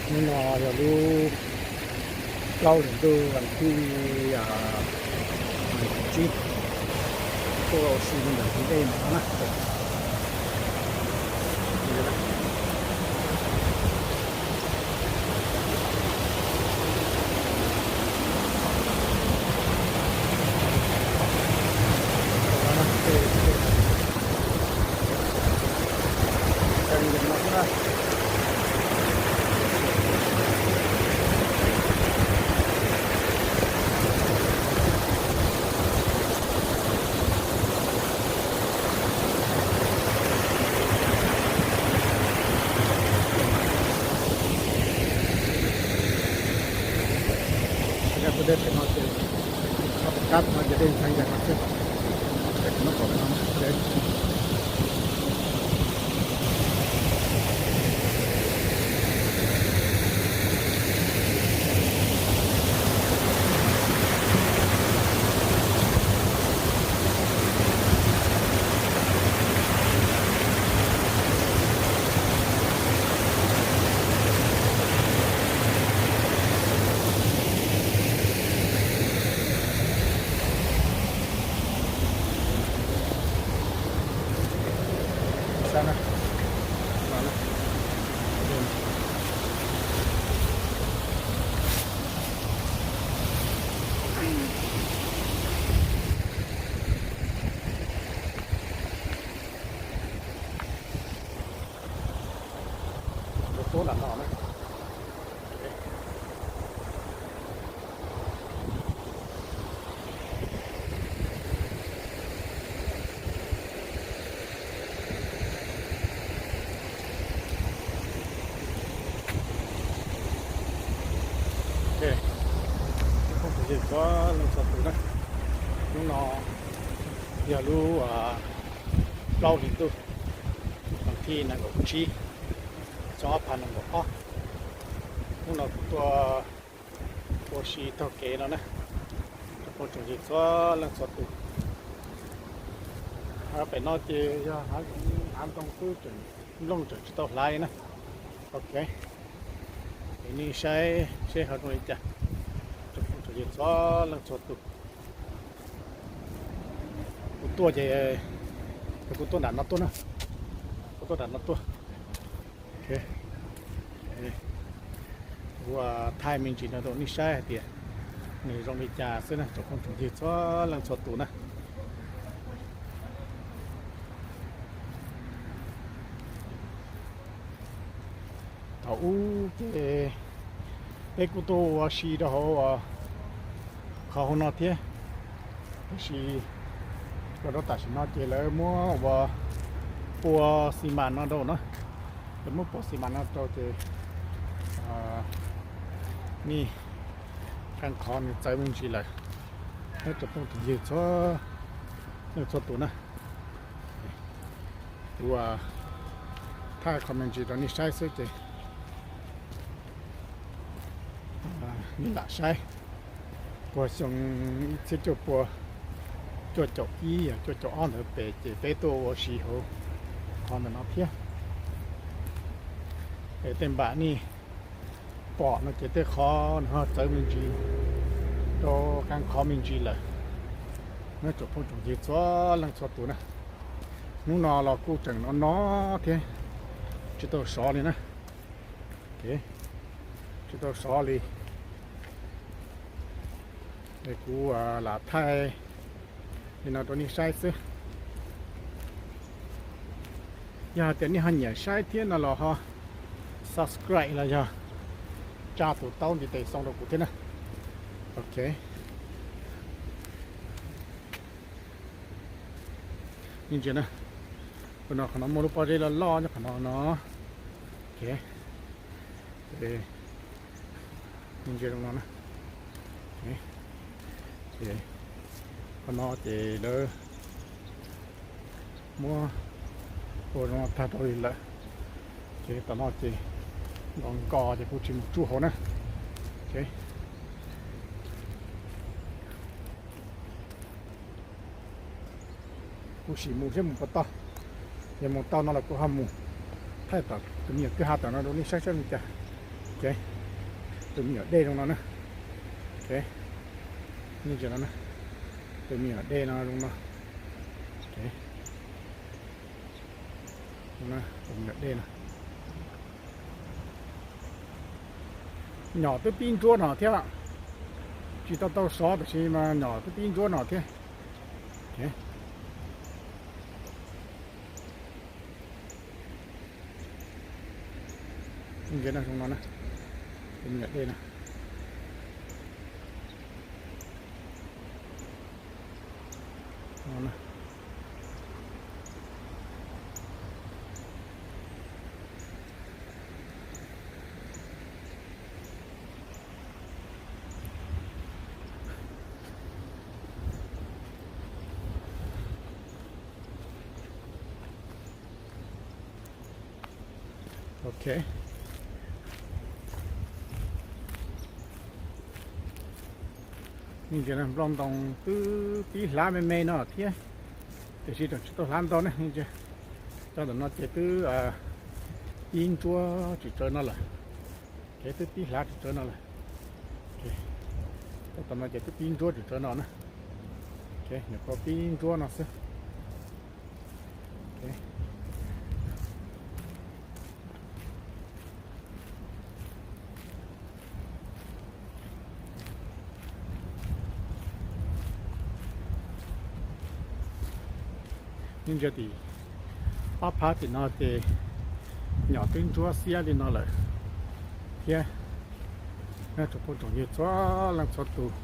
Hnub no yog lub plaub hlis ntuj vas thib nees nkaum tsib, tuaj ua si rau ntawm tus dej no na. Tus dej pem no ces, tus kab no ces dej ntxhee yam no xwb. Peb kuv muab kom no. Tuaj nram no na. Phooj ywg txhua leej txhua tus na, hnub no yog lub plaub hlis ntuj, vas thib nees nkaum tsib, xyoo ob phav nees nkaum ob. Hnub no kuv tuaj ua si taug kev no na, rau phooj tsoom ywg txhua leej txhua tus. Pem no ces yog hav zoov hav ntoo xwb, tseem nplooj tseem tsis tau hlaiv li na. Ok, nej saib seb ho zoo li cas, rau phooj tsoom ywg txhua leej txhua tus. Kuv tuaj ces, kuv tuaj nram no tuaj na, kuv tuaj nram no tuaj. Kuv thaij me ntsis no rau nej saib hais tias nws zoo li cas xwb na, rau phooj tsoom ywg txhua leej txhua tus na. Thaum ub ces peb kuj tuaj ua si rau hauv qhov hauv no thiab, tab sis los rau tam sim no ces lawv muab ua pua xi mas no rau na, lawv muab pua xi mas no rau ces nej, qee qhov nws txawv me ntsis lawm. Nyob rau phooj tsoom ywg txhua leej txhua tus na, kuv thaij qhov me ntsis rau nej saib xwb ces nej lam saib. Puag xyoo ib txhiab cuaj pua cuaj caum ib, cuaj caum ob ntawd pem ces peb tuaj ua si hauv qhov ntawm no thiab. Es tej npam nej pom no ces tej qhov nws ho txawv me ntsis rau qee qhov me ntsis lawm. Nyob rau phooj tsoom ywg txhua leej txhua tus na, hnub no los kuj tseem no no thiab, tsis tau sov li na. Tsis tau sov li, es kuv lam thaij li no rau nej saib xwb. Yog hais tias nej ho nyiam saib thiab no los ho subscribe los yog tsa tus taub ntiv tes xoo rau kuv thiab na. Ok, nej ntsia na, qhov no muaj lub pob zeb loj loj nyob qhov no no. Ok, nej ntsia zoo no na. Ces qhov no ces lawv muab ua zoo no tag rau li lawm. Ces tom no ces nkaus nkaus ces kuv tsis mus tsuj hauv na. Kuv sim mus seb mus puas tau. Yog mus tau no los kuv ho mus thaij tom tus me nyuam kwj ha tom no rau nej saib saib li cas. Ok, tus me nyuam dej zoo no na. Ok, nej ntsia no na, tus me nyuam dej no zoo no. Ok, tus me nyuam dej no. Nyom twb pib ntsuab no thiab, tsis tau tau sov tab sis mas nyom twb pib ntsuab no thiab. Ok, ntsia no zoo no na, tus me nyuam dej no. Ok, nej ntsia no, nplooj ntoo twb pib hlav me me no thiab, tiam sis tseem tsis tau hlav ntau ne. Nej ntsia, cov ntawm no ces twb pib ntsuab tsis tsawv no lawm. Ok, twb pib hlav tsis tsawv no lawm. Ok, cov tom no ces twb pib ntsuab tsis tsawv no na. Ok, nyuam qhuav pib ntsuab no xwb. Ok, nej ntsia tim ob phab tim no ces nyom twb ntsuab xiab li no lawm thiab. Tsoom phooj tsoom ywg txhua leej txhua tus,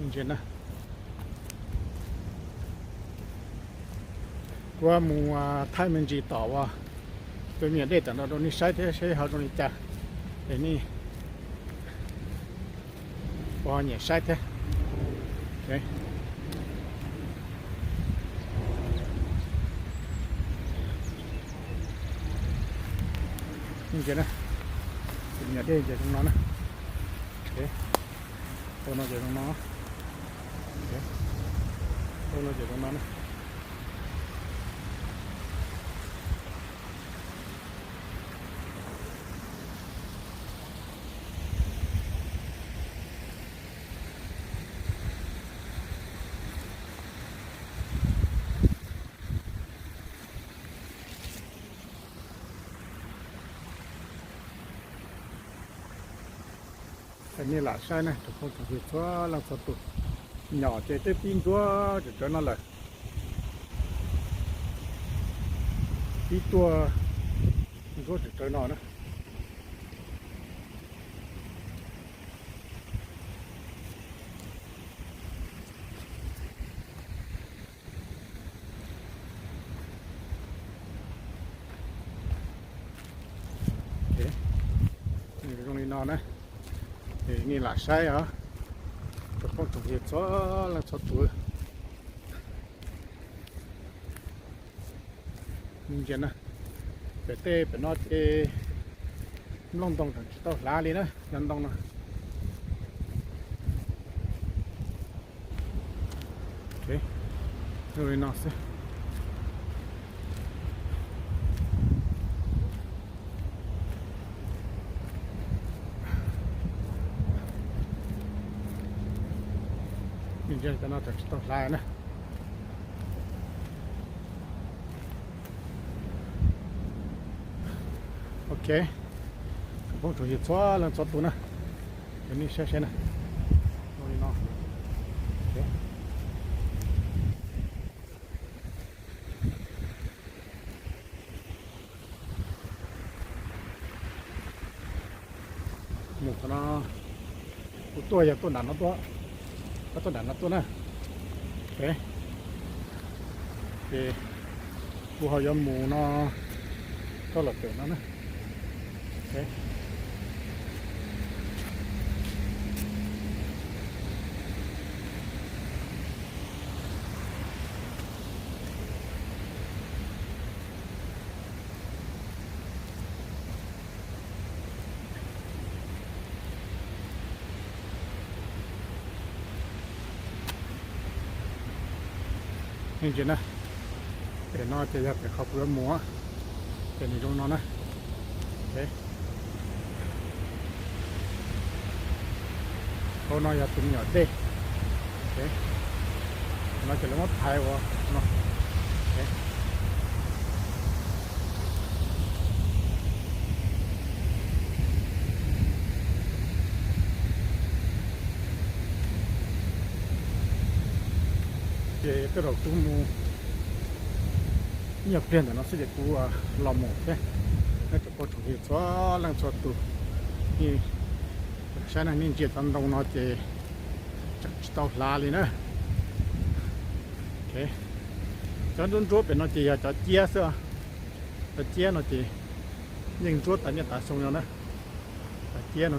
ntsia na, kuv mus thaij me ntsis tom uas tus me nyuam dej tom no rau nej saib thiab seb ho zoo li cas, es nej puas nyiam saib thiab. Ok, nej ntsia na, tus me nyuam dej ces zoo no na. Ok, ua no ces zoo no. Ok, ua no ces zoo no na. Nej lam saib na tsoom phooj tsoom ywg txhua leej txhua tus, nyom ces twb pib ntsuab tsis tsawv no lawm, pib tuaj ntsuab tsis tsawv no na. Ok, zoo li no na, es nej lam saib os, tsoom phooj tsoom ywg txhua leej txhua tus. Ntsia na, pem tej pem no ces nplooj ntoo tseem tsis tau hlav li na, cov ntoo no. Ok, zoo li no xwb. Ntsia cov no tseem tsis tau hlav na. Ok, tsoom phooj tsoom ywg txhua leej txhua tus na, cov nej saib saib na, zoo li no. Mus qhov no, kuv tuaj yog tuaj nram no tuaj, koj tuaj nram no tuaj na. Ok, ces kuv ho yuav mus no, rau lawm pem no na. Ok. Nej ntsia na, pem no ces yog pem qhov kuv yuav mus, ces nws zoo no na. Hauv no yog tus me nyuam dej. No ces lawv muab thaiv ua no. Ces tej zaum kuv mus ib nyuag pliag ntawm no xwb ces kuv los mus thiab. Nyob rau pab tsoom phooj ywg txhua leej txhua tus, saib nej ntsia cov ntoo no ces tseem tsis tau hlav li na. Cov ntsuab ntsuab pem no ces yog cov ciab xwb. Cov ciab no ces yeej ntsuab tas niaj tas xyoo no na. Cov ciab no